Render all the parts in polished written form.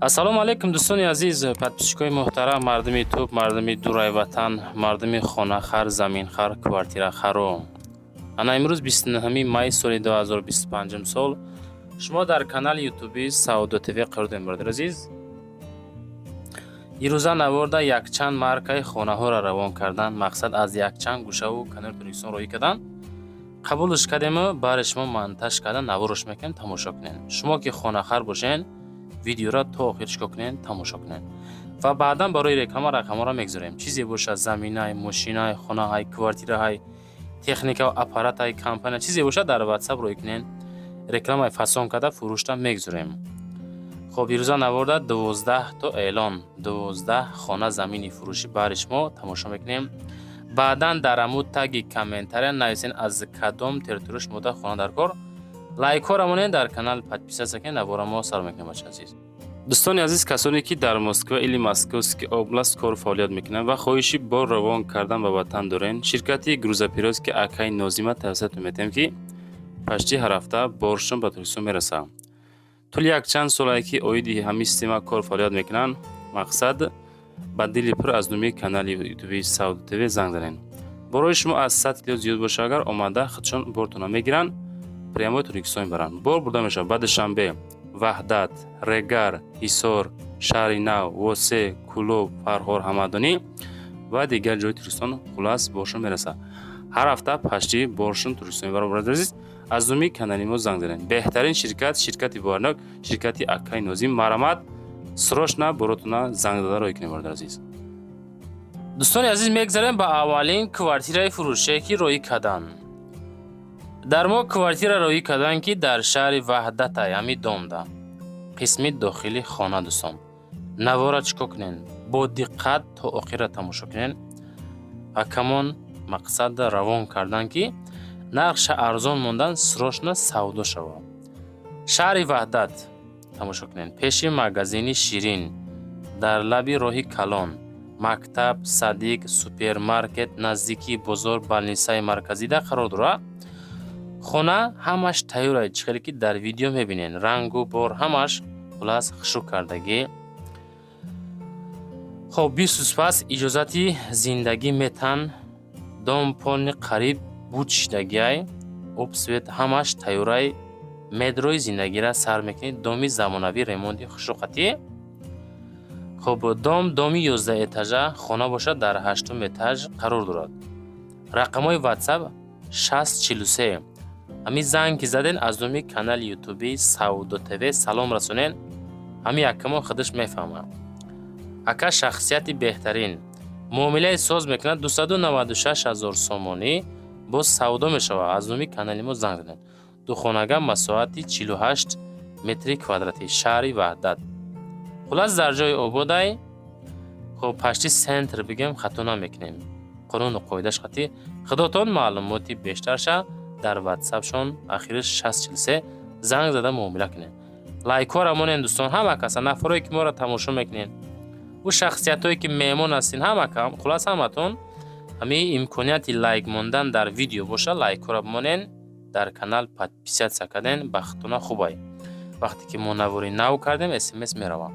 Ассалому алайкум, дӯстони азиз, подписчикои муҳтарам, мардуми ютуб, мардуми дурай ватан, мардуми хонахар, заминхар, квартирахаро. Ана имрӯз 29 май соли 2025 сол шумо дар канали ютуби Савдо ТВ қарор дорем, бародари азиз. Ирӯза наворда якчанд маркаи хонаҳоро равон кардан, мақсад аз якчанд гӯшаву канори Тоҷикистон роҳӣ кардан. Қабулш кардему бари шумо монтаж карда наворош мекунем, тамошо кунед. Шумо ки хонахар бошен, видеоро то охир чикор кунед, тамошо кунед. Ва баъдан барои реклама рақамҳоро мегузорем. Чизе бошад, заминай, мошинай, хонаҳай, квартираҳай, техника, аппаратай, компания, чизе бошад, дар WhatsApp роҳӣ кунед. Рекламаи фасон карда фурӯшта мегузорем. Хоб, ирӯза наворда 12 то эълон, 12 хона замини фурӯшӣ бари шумо тамошо мекунем. Баъдан дар амуд таги комментария нависен, аз кадом территория шумо да хона дар кор. Лайкҳоро монед, дар канал подписаться кунед, навора мо сар мекунем, бача азиз. Дӯстони азиз, касоне ки дар Москва или Московский область кору фаъолият мекунанд ва хоҳиши бор равон кардан ба ватан дорен, ширкати грузоперевозки акаи Нозима тавсиятон метиҳем, ки почти ҳар ҳафта боршон ба Тоҷикистон мерасад. Тӯли якчанд солае ки оиди ҳамин система кор фаъолият мекунанд, мақсад ба дили пур аз номи канали ютуби Савдо ТВ занг занед. Борои шумо аз 100 кило зиёд боша, агар омада худшон бортона мегиранд, прямой Тоҷикистон мебаранд. Бор бурда мешавад ба Душанбе, Ваҳдат, Регар, Ҳисор, Шаҳри Нав, Восе, Кӯлоб, Фархор, Ҳамадонӣ ва дигар ҷои Тоҷикистон. Хулас, боршон мерасад. Ҳар ҳафта почти боршон Тоҷикистон мебаранд. Бародари азиз, аз номи канали мо занг занед. Беҳтарин ширкат, ширкати боварнок, ширкати акаи Нозим. Марҳамат, срочно боротона занг зада роҳӣ кунед, бародари азиз. Дӯстони азиз, мегзарем ба аввалин квартираи фурӯшие, ки роҳӣ карданд. Дар мо квартира роҳӣ карданд, ки дар шаҳри Ваҳдатай, ҳамин домда. Қисми дохили хона, дӯстон. Навора чикор кунед? Бо диққат то охира тамошо кунед. Акамон мақсад равон кардан, ки нархша арзон мондан, срочно савдо шавад. Шаҳри Ваҳдат, тамошо кунед. Пеши магазини Ширин, дар лаби роҳи калон, мактаб, садик, супермаркет, наздикии бозор, больницаи марказида қарор дорад. Хона ҳамаш тайёр, чӣ хеле ки дар видео мебинед, рангу бор ҳамаш хулас хушук кардагӣ. Хоб, 20 рӯз пас иҷозати зиндагӣ метан. Дом полный қариб буд шидагиай, об, свет ҳамаш тайёрай, медрои зиндагира сар мекунед. Доми замонавӣ, ремонти хушруқатӣ. Хоб, дом доми 11 этажа, хона бошад дар ҳаштум этаж қарор дорад. Рақамҳои WhatsApp 6043. Ҳамин занг ки заден, аз номи канали ютуби Савдо ТВ салом расонен, ҳамин якамо худаш мефаҳмад. Ака шахсияти беҳтарин, муомилаи соз мекунад, 296 ҳазор сомонӣ боз савдо мешавад. Аз номи канали мо занг заден. Духонага, масоҳати 48 метри квадратӣ, шаҳри Ваҳдат. Хулас, дар ҷои ободай, хоб, почти центр бигем, хато намекунем. Қонуну қоидаш қатӣ. Худотон маълумоти бештарша дар ватсапшон ахириш 6043 занг зада муомила кунед. Лайкҳоро монед, дӯстон, ҳама каса, нафарое ки моро тамошо мекунед, ӯ шахсиятҳое ки меҳмон ҳастин, ҳама, хулас, ҳаматон ҳамин имконияти лайк мондан дар видео боша, лайкҳоро бимонен, дар канал подписаться карден, бахтона хубай. Вақте ки мо навори нав кардем, смс меравам.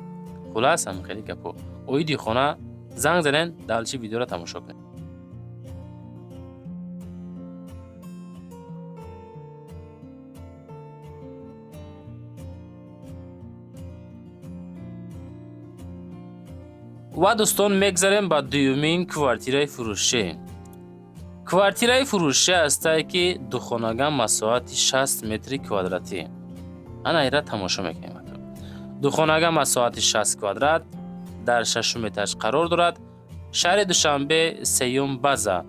Хулас, ҳамин хеле гапҳо. Оиди хона занг занен, дальше видеоро тамошо кунед. Ва дӯстон, мегзарем ба дуюмин квартираи фурӯшӣ. Квартираи фурӯшӣ ҳастае, ки духонага, масоҳати 60 метри квадратӣ. Ана ира тамошо мекунем. Духонага, масоҳати 60 квадрат, дар шашум этаж қарор дорад. Шаҳри Душанбе, сеюм база,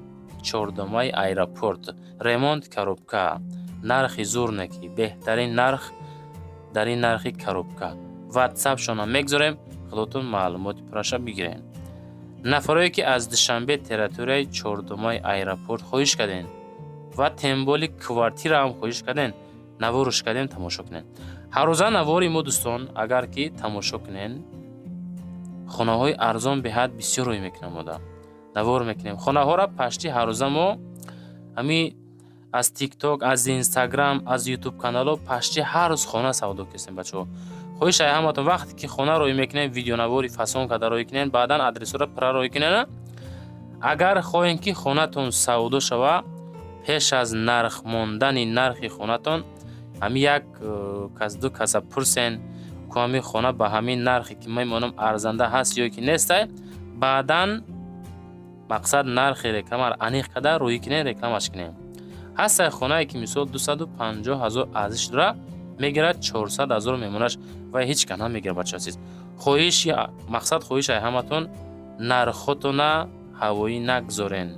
чордомаи аэропорт, ремонт коробка, нархи зурнеки, беҳтарин нарх дар ин нархи коробка. Ватсапшона мегузорем, худотон маълумоти пурраша бигирен. Нафарое ки аз Душанбе, территорияи чордомаи аэропорт хоҳиш карден ва тем более квартира ҳам хоҳиш карден, наворш кардем, тамошо кунед. Ҳаррӯза навори мо, дӯстон, агар ки тамошо кунен, хонаҳои арзон беҳад бисёр рӯй мекунам, мода навор мекунем хонаҳоро почти ҳаррӯза. Мо ҳами аз Тикток, аз Инстаграм, аз Ютуб каналҳо почти ҳар рӯз хона савдо кардем, бачаҳо. Хоҳиш ай ҳаматон, вақте ки хона рӯй мекунем, видеонавори фасон карда рӯй кунем, баъдан адресҳоро пурра рӯй кунем. Агар хоҳем ки хонатон савдо шава, пеш аз нарх мондани нархи хонатон ҳамин як кас ду каса пурсен, ку ҳамин хона ба ҳамин нархе ки мемонам арзанда ҳаст ё ки нестай. Баъдан мақсад нархи рекламаро аниқ карда рӯй кунем, рекламаш кунем. Ҳастай хонае ки мисол 250 ҳазор арзиш дора, мегирад 400 ҳазор мемонаш ва ҳеҷ кас намегирад. Бача азиз, хоҳиши мақсад, хоҳиш ай ҳаматон, нархотона ҳавоӣ нагзорен.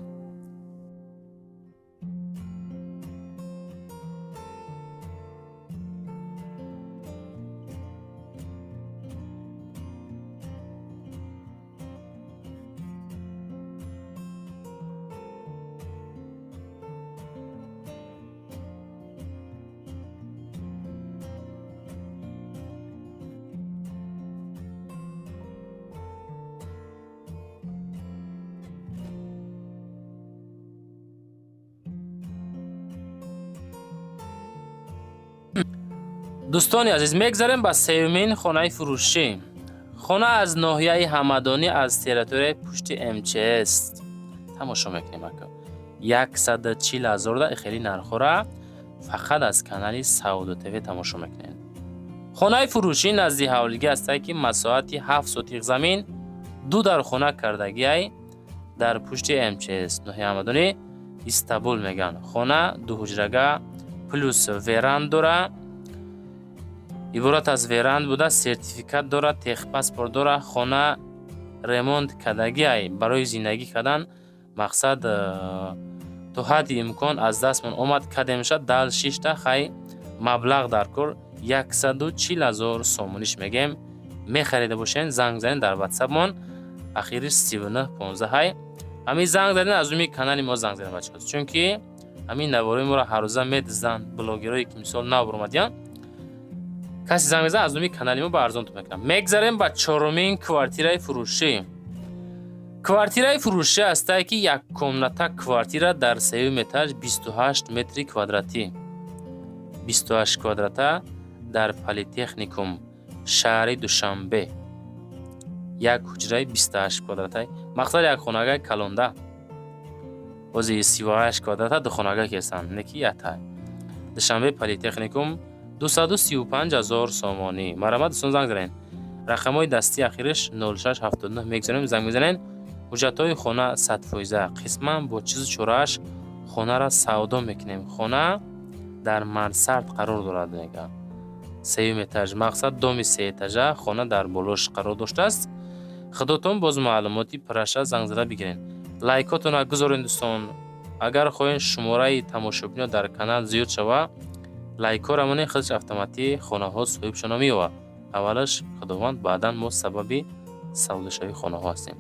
Дӯстони азиз, мегзарем ба сеюмин хонаи фурӯшӣ. Хона аз ноҳияи Ҳамадонӣ, аз территорияи пушти МЧС тамошо мекунем. Ака, 140 ҳазорда хеле нархҳора фақат аз канали Савдо ТВ тамошо мекунем. Хонаи фурӯшӣ назди ҳавлигӣ ҳастае, ки масоҳати 7 сотиқ замин, ду дар хона кардагиай, дар пушти МЧС, ноҳияи Ҳамадонӣ, Истабул мегӯянд. Хона дуҳуҷрага плюс веранд дора, иборат аз веранд буда, сертификат дорад, техпаспорт дора. Хона ремонт кардагиай, барои зиндагӣ кардан мақсад то ҳадди имкон аз дастмон омад кардем шад дал шишта. Хай, маблағ дар кор 140 ҳазор сомониш мегем. Мехарида бошен, занг занед дар ватсапмон, ахириш 3915 ҳай. Ҳамин занг заден, аз уми канали мо занг заден, бачаҳо, чунки ҳамин наворои моро ҳаррӯза медизданд блогерое ки мисол нав баромадиянд. Касе занг мезанад, аз номи канали мо ба арзонтон мекунам. Мегзарем ба чорумин квартираи фурӯшӣ. Квартираи фурӯшӣ ҳастае, ки яккомната квартира дар сеюм этаж, 28 метри квадратӣ, 28 квадрата, дар Политехникум, шаҳри Душанбе. Як ҳуҷраи 28 квадрата, мақсад як хонагаи калонда. Бози 38 квадрата духонага кесанд, не ки якта. Душанбе, Политехникум, 235 ҳазор сомонӣ. Марҳамат, дӯстон, занг занед. Рақамҳои дастии ахириш 0679 мегузорем, занг мезанед. Ҳуҷҷатҳои хона 100%, қисман бо чизу чорааш хонара савдо мекунем. Хона дар мансард қарор дорад, мега, сеюм этаж, мақсад доми сеэтажа, хона дар болош қарор доштааст. Худотон боз маълумоти пурраша занг зада бигиред. Лайкотонро гузоред, дӯстон. Агар хоҳед шумораи тамошобино дар канал зиёд шава, лайкҳоро монед, худаш автоматӣ хонаҳо соҳибшона меёбад. Аввалаш Худованд, баъдан мо сабаби савдошавии хонаҳо ҳастем.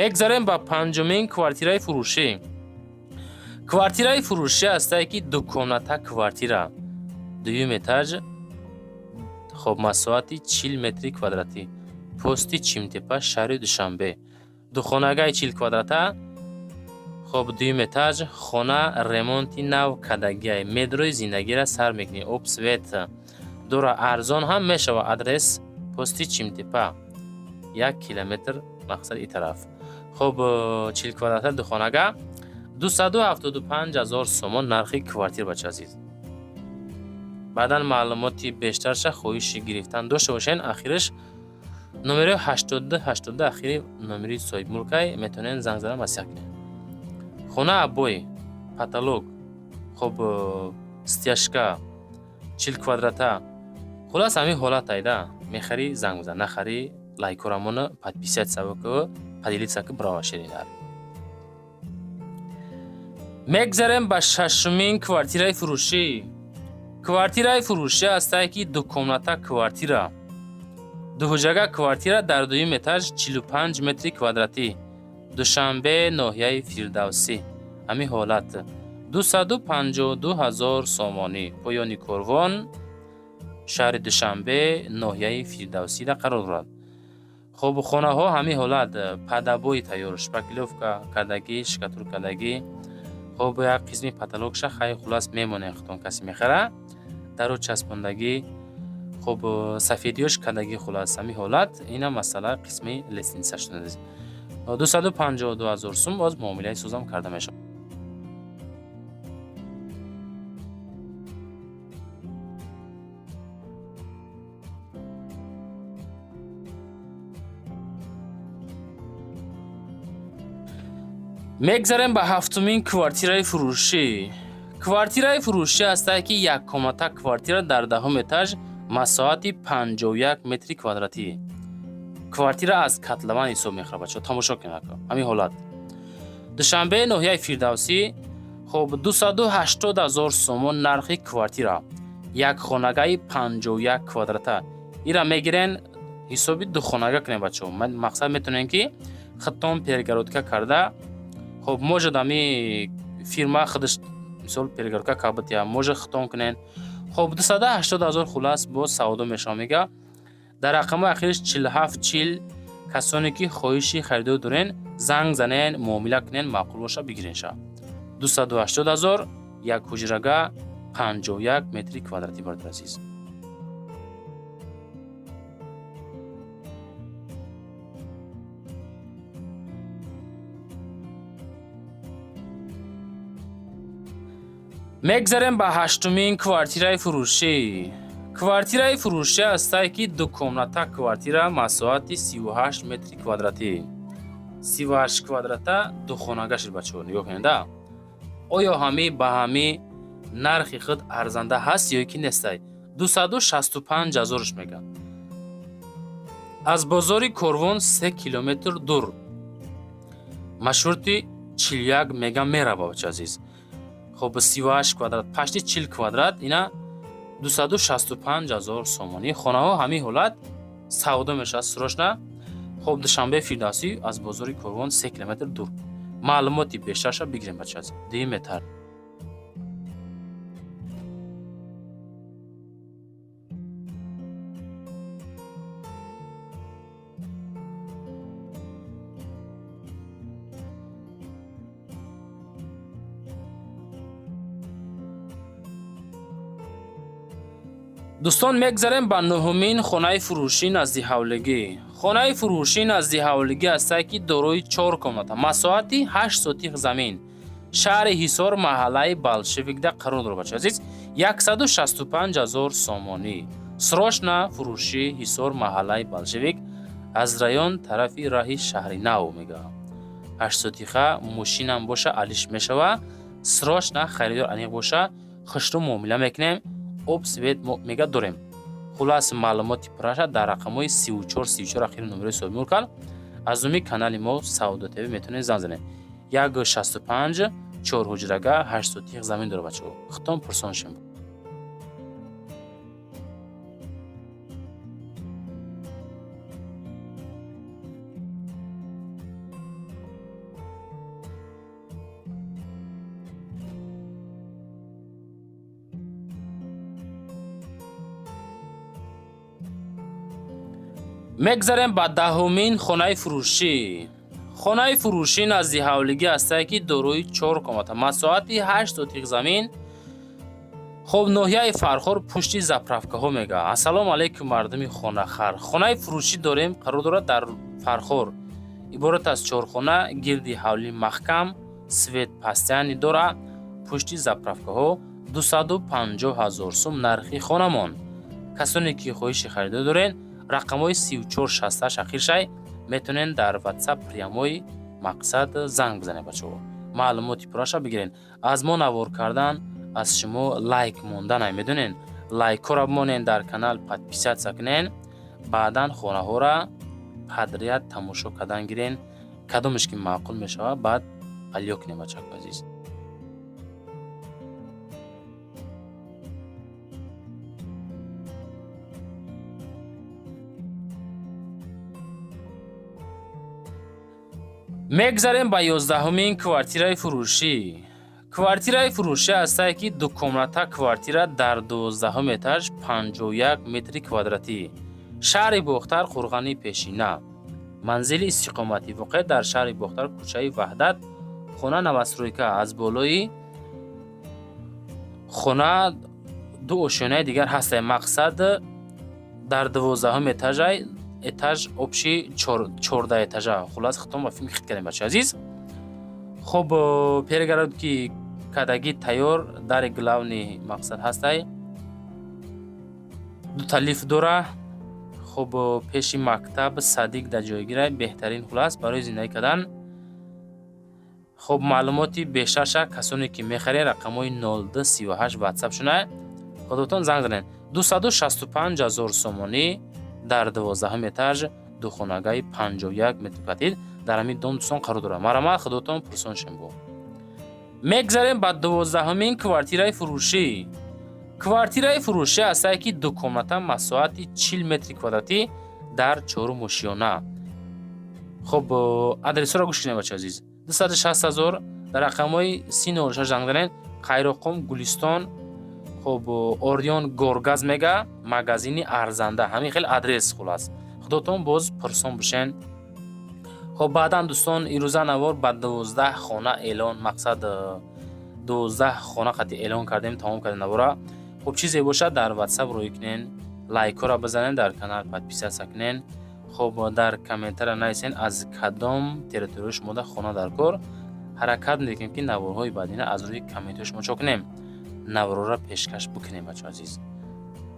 Мегзарем ба панҷумин квартираи фурӯшӣ. Квартираи фурӯшӣ ҳастае, ки дукомната квартира, дуюм этаж, хоб, масоҳати 40 метри квадратӣ, пости Чимтепа, шаҳри Душанбе, духонагаи 40 квадрата. Хоб, дуюм этаж, хона ремонти нав кардагиай, медрои зиндагиро сар мекунӣ, об, свет дора, арзон ҳам мешавад. Адрес пости Чимтепа, 1 километр мақсад и тараф. Хоб, 40 квадрата, духонага, 275 ҳазор сомон нархи квартир, бача азиз. Баъдан маълумоти бештарша хоҳиши гирифтан дошта бошен, ахириш номерои 8282 ахири номери соҳибмулкай, метавонед занг зада маслиҳат кунед. Хона обои, потолок, хоб, стяжка, 40 квадрата. Хулас, ҳамин ҳолат айда. Мехарӣ, занг бизан, нахарӣ, лайкорамона подписаться ку, поделиться ку, бирова ширинар. Мегзарем ба шашумин квартираи фурӯшӣ. Квартираи фурӯшӣ ҳастае, ки дукомната квартира, дуҳуҷрага квартира дар дуюм этаж, 45 метри квадратӣ, Душанбе, ноҳияи Фирдавсӣ. Ҳамин ҳолат, 252 ҳазор сомонӣ. Поёни корвон, шаҳри Душанбе, ноҳияи Фирдавсида қарор дорад. Хоб, хонаҳо ҳамин ҳолат, под обои тайёр, шпаклёвка кардагӣ, штукатур кардагӣ. Хоб, як қисми потолокша, хай, хулас, мемонем, худтон касе мехара, дару часпондагӣ. Хуб, сафедиёш кадагӣ. Хулас, ҳамин ҳолат, ина масъала қисми лестница шуд. 252 ҳазор сум, боз муомилаи созам карда мешавад. Мегзарем ба ҳафтумин квартираи фурӯшӣ. Квартираи фурӯшӣ ҳастае, ки яккомната квартира дар 10-ум этаж, масоҳати 51 метри квадратӣ. Квартира аз котлован ҳисоб мехӯрад. Бачаҳо, тамошо кунед, ҳамин ҳолат. Душанбе, ноҳияи Фирдавсӣ. Хуб, 280 ҳазор сомон нархи квартира, як хонагаи 51 квадрата. Ира мегирен, ҳисоби духонага кунед, бачаҳо. Мақсад, метавонем, ки худтон перегородка карда. Хуб, может, ами фирма худаш, мисол, перегородка карда, может, худтон кунен. Хуб, 280 ҳазор, хулас, боз савдо мешавад, мега. Дар рақамҳои ахириш 47 40. Касоне ки хоҳиши харидорӣ дорен, занг занен, муомила кунен, маъқул боша, бигирен ша. 280 ҳазор, як ҳуҷрага, 51 метри квадратӣ, бародари азиз. Мегзарем ба ҳаштумин квартираи фурӯшӣ. Квартираи фурӯшӣ ҳастае, ки дукомната квартира, масоҳати 38 метри квадратӣ. 38 квадрата духонага шуд. Бачаҳо, нигоҳ кунед. Оё ҳамӣ ба ҳамӣ нархи худ арзанда ҳаст ё ки нестай? 265 ҳазорш мегӯяд. Аз бозори Корвон 3 километр дур, маршрути 41 мега мерава, бача азиз. Хоб, 38 квадрат, почти 40 квадрат, ина 265 ҳазор сомонӣ. Хонаҳо ҳамин ҳолат савдо мешавад срочно. Хоб, Душанбе, Фирдавсӣ, аз бозори Корвон 3 километр дур. Маълумоти бештарша бигирем, бача азиз. Дуюм этаж. Дӯстон, мегзарем ба нуҳумин хонаи фурӯшӣ назди ҳавлигӣ. Хонаи фурӯшӣ назди ҳавлигӣ ҳастае, ки дорои чор комната, масоҳати 8 сотих замин, шаҳри Ҳисор, маҳаллаи Болшевикда қарор дорад. Бача азиз, 165 ҳазор сомонӣ, срочно фурӯшӣ. Ҳисор, маҳаллаи Болшевик, аз район тарафи раҳи Шаҳри Нав мегӯям. 8 сотиха, мошинам боша, алиш мешава. Срочно харидор аниқ боша, хушрӯ муомила мекунем. Об, свет мега дорем. Хулас, маълумоти пурраша дар рақамҳои 34 34 ахири номерои соҳибмулк кард. Аз номи канали мо Савдо ТВ метавонед занг занед. 165, чор ҳуҷрага, 8 сотих замин дора. Бачаҳо, худтон пурсон шем. Мегзарем ба 10-умин хонаи фурӯшӣ. Хонаи фурӯшӣ назди ҳавлигӣ ҳастае, ки дорои чор комната, масоҳати 8 сотих замин. Хоб, ноҳияи Фархор, пушти заправкаҳо мега. Ассалому алайкум, мардуми хонахар! Хонаи фурӯшӣ дорем, қарор дорад дар Фархор, иборат аз чорхона, гирди ҳавлӣ маҳкам, свет постоянный дора, пушти заправкаҳо. 250 ҳазор сум нархи хонамон. Касоне ки хоҳиши харидорӣ доред, рақамҳои 34 68 ахиршай, метавонед дар Ватсап прямой, мақсад, занг бизанед. Бачаҳо, маълумоти пурраша бигиред. Аз мо навор кардан, аз шумо лайк монданай, медонед, лайкҳоро бимонед, дар канал подписаться кунед, баъдан хонаҳоро подряд тамошо кардан гирен. Кадомеш ки маъқул мешавад, баъд алё кунем, бачако азиз. Мегзарем ба 11-умин квартираи фурӯшӣ. Квартираи фурӯшӣ ҳастае, ки дукомната квартира дар 12-ум этаж, 51 метри квадратӣ, шаҳри Бохтар, Қурғани Пешина. Манзили истиқоматӣ воқеъ дар шаҳри Бохтар, кӯчаи Ваҳдат, хона новостройка. Аз болои хона ду ошёнаи дигар ҳастае. Мақсад, Дар 12-ум этажай, этаж общий 14 этажа. Хулас, хитом ба филм хит кардем, бачаи азиз. Хуб, перегородки кадаги тайёр, дари главный мақсад ҳастай, дута лифт дора. Хуб, пеши мактаб, садик дар ҷойгира, беҳтарин, хулас, барои зиндагӣ кардан. Хуб, маълумоти бештарша, касоне ки мехаред, рақамҳои 0238 ватсап шуна, худотон занг занед. 265 ҳазор сомонӣ дар 12-ум этаж, духонагаи 51 метр квадратӣ дар ҳамин дом, дӯстон, қарор дорад. Марҳамат, худотон пурсон шем. Бо мегзарем ба 12-умин квартираи фурӯшӣ. Квартираи фурӯшӣ ҳастае, ки дукомната, масоҳати 40 метри квадратӣ, дар чорум ошиёна. Хуб, адресҳоро гӯш кунед, бачаи азиз. 260 ҳазор, дар рақамҳои 3006 занг занед. Қайроққум, Гулистон, хуб, Ориён Горгаз мега, магазини арзанда, ҳамин хел адрес. Хулас, худотон боз пурсон бошен. Хуб, баъдан, дӯстон, ирӯза навор ба 12 хона эълон, мақсад, 12 хона қати эълон кардем, тамом кардем навора. Хуб, чизе бошад, дар ватсап рӯй кунен, лайкҳоро бизанен, дар канал подписаться кунен. Хуб, дар комментария нависен, аз кадом территорияи шумода хона дар кор. Ҳаракат мекунем, ки наворҳои баъдина аз рӯи комментҳои шумо чо кунем, наворҳоро пешкаш бикунем, бачаҳо азиз.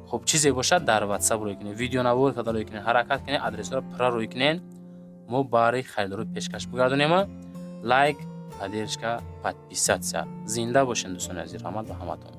Хуб, чизе бошад, дар ватсап рӯй кунед, видеонавор када рӯй кунед. Ҳаракат кунед, адресҳоро пурра рӯй кунед, мо баъри харидорӣ пешкаш бигардонем. Лайк, поддержка, подписаться. Зинда бошед, дӯстони азиз, раҳмат ба ҳаматон.